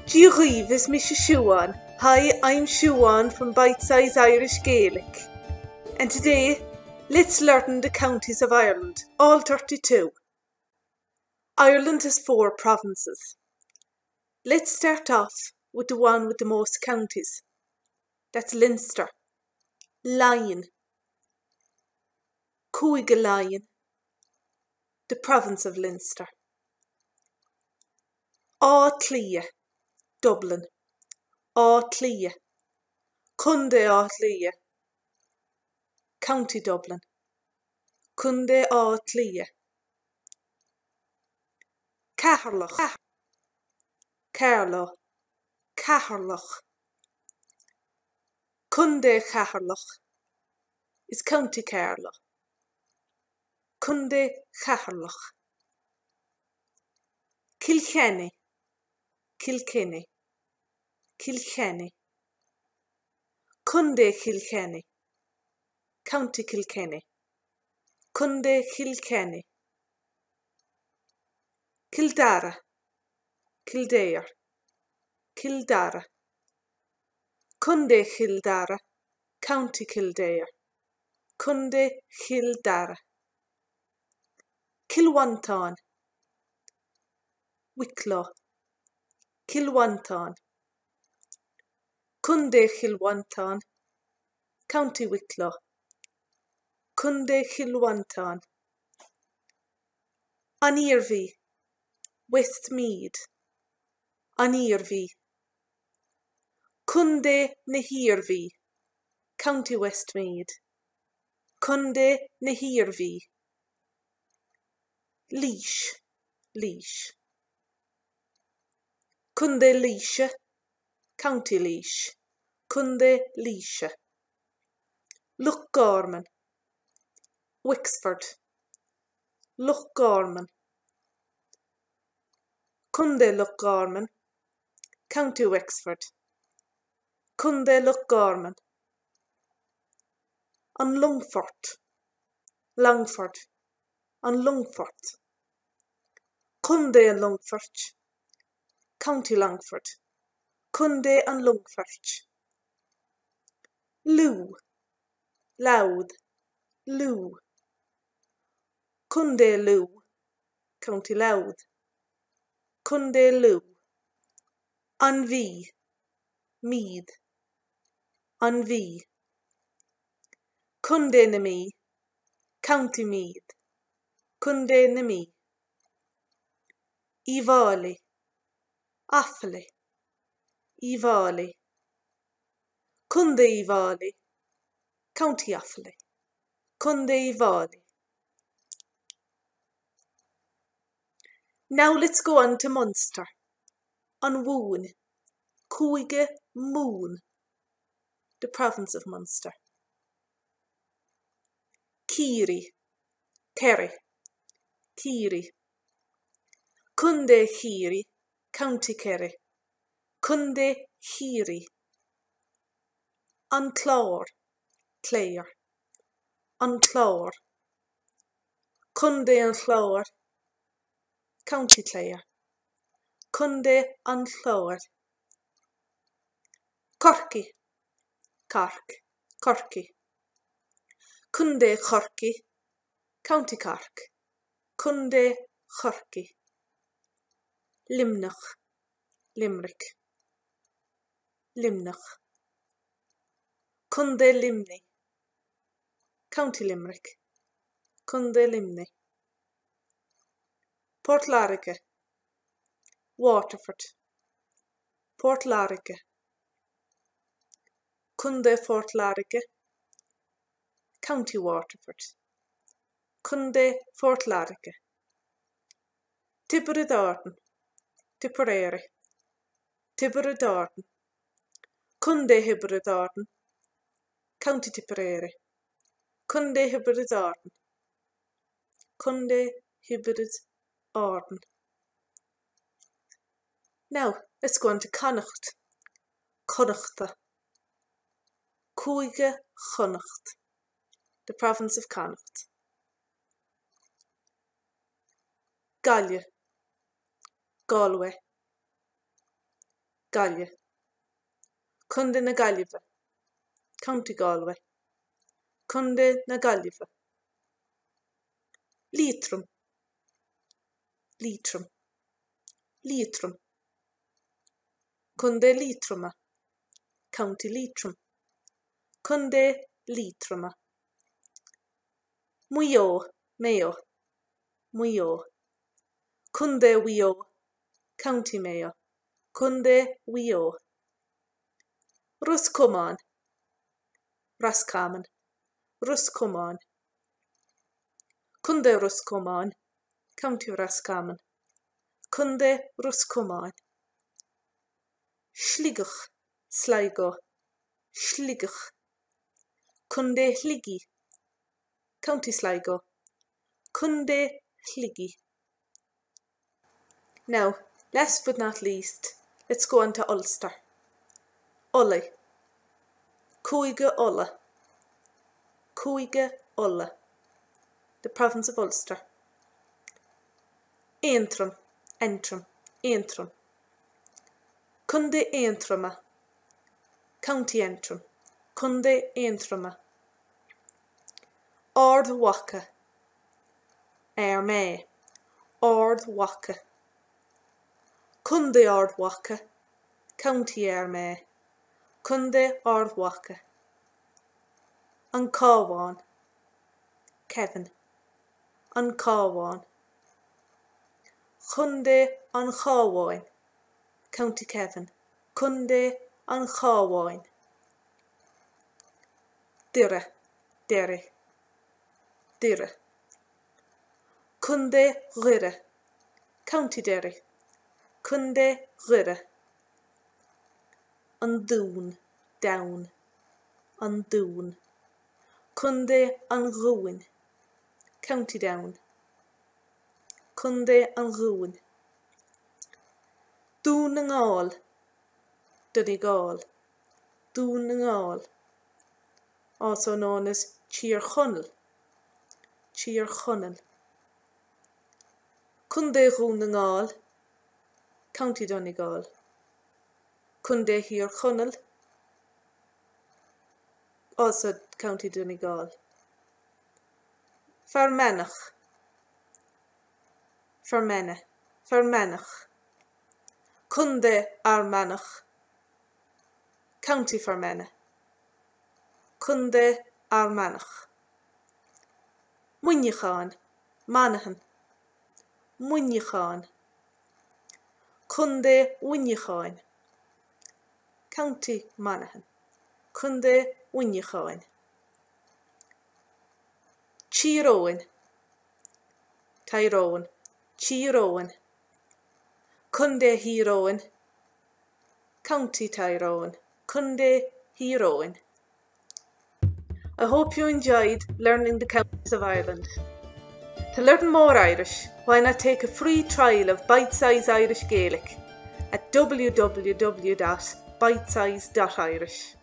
Dia dhaoibh, is mise Siubhán. Hi, I'm Siubhán from Bite Size Irish Gaelic. And today, let's learn the counties of Ireland, all 32. Ireland has four provinces. Let's start off with the one with the most counties. That's Leinster. Laighean. Cúige Laighean. The province of Leinster. Áth Cliath, Dublin. Áth Cliath. Contae Átha Cliath. County Dublin. Contae Átha Cliath. Ceatharlach. Carlow. Ceatharlach. Contae Cheatharlach is County Carlow. Contae Cheatharlach. Cill Chainnigh, Kilkenny, Cill Chainnigh. Contae Chill Chainnigh, County Kilkenny, Contae Chill Chainnigh. Cill Dara, Kildare, Cill Dara. Contae Chill Dara, County Kildare, Contae Chill Dara. Cill Mhantáin, Wicklow, Cill Mhantáin. Contae Chill Mhantáin, County Wicklow, Contae Chill Mhantáin. An Iarmhí, Westmeath, An Iarmhí. Contae na hIarmhí, County Westmeath, Contae na hIarmhí. Laois, Laois. Contae Laoise, County Laois, Contae Laoise. Loch Garman, Wexford, Loch Garman. Contae Loch Garman, County Wexford, Contae Loch Garman. An Longfort, Longford, An Longfort. Contae an Longfoirt, County Longford, Contae an Longfoirt. Lú, Louth, Lú. Contae Lú, County Louth, Contae Lú. An Mhí, Meath, An Mhí. Contae na Mí, County Meath, Contae na Mí. Uíbh Fhailí, Offaly, Uíbh Fhailí. Contae Uíbh Fhailí, County Offaly, Contae Uíbh Fhailí. Now let's go on to Munster. An Mhumhain, Cúige Mumhan, the province of Munster. Ciarraí, Kerry, Ciarraí. Contae Chiarraí, County Kerry, Contae Chiarraí. An Clár, Clare, An Clár. Contae an Chláir, County Clare, Contae an Chláir. Corcaigh, Cork, Corcaigh. Contae Chorcaí, County Cork, Contae Chorcaí. Luimneach, Limerick, Luimneach. Contae Luimnigh, County Limerick, Contae Luimnigh. Port Láirge, Waterford, Port Láirge. Contae Phort Láirge, County Waterford, Contae Phort Láirge. Tiobraid Árann, Tipperary, Tiobraid Árann. Contae Thiobraid Árann, County Tipperary, Contae Thiobraid Árann. Contae Thiobraid Árann. Now, let's go on to Connacht. Connachta. Cúige Chonnacht, the province of Connacht. Gaillimh, Galway. Gaillimh. Contae na Gaillimhe, County Galway. Contae na Gaillimhe. Liatroim, Leitrim. Liatroim. Contae Liatroma, County Leitrim. Contae Liatroma. Maigh Eo, Mayo. Maigh Eo. Contae Mhaigh Eo, County Mayo. Contae Mhaigh Eo. Ros Comáin, Roscommon. Ros Comáin. Contae Ros Comáin, County Roscommon. Contae Ros Comáin. Sligeach, Sligo. Sligeach. Contae Shligigh, County Sligo. Contae Shligigh. Now, last but not least, let's go on to Ulster. Ulaidh. Cúige Uladh. Cúige Uladh. The province of Ulster. Aontroim, Antrim, Aontroim. Contae Aontroma. County Antrim. Contae Aontroma. Ard Mhacha. Fear Manach. Ard Mhacha. Contae Ard Mhacha. County Armagh. Contae Ard Mhacha. An Cabhán. Cavan. An Cabhán. Contae an Chabháin. County Cavan. Contae an Chabháin. Doire, Derry. Doire. Contae Dhoire. County Derry. Contae Dhoire. An Dún, Down. An Dún. Contae an Dhúin. County Down. Contae an Dhúin. Dún na nGall, Donegal. Dún na nGall. Also known as Tír Chonaill. Tír Chonaill. Contae Dhún na nGall, County Donegal. Contae Thír Chonaill, also County Donegal. Fear Manach. Fermanagh. Fear Manach. Contae Fhear Manach. County Fermanagh. Contae Fhear Manach. Muineachán, Monaghan. Muineachán. Contae Mhuineacháin. County Monaghan. Contae Mhuineacháin. Tír Eoghain. Tyrone. Tír Eoghain. Contae Thír Eoghain. County Tyrone. Contae Thír Eoghain. I hope you enjoyed learning the counties of Ireland. To learn more Irish, why not take a free trial of Bite Size Irish Gaelic at www.bitesize.irish.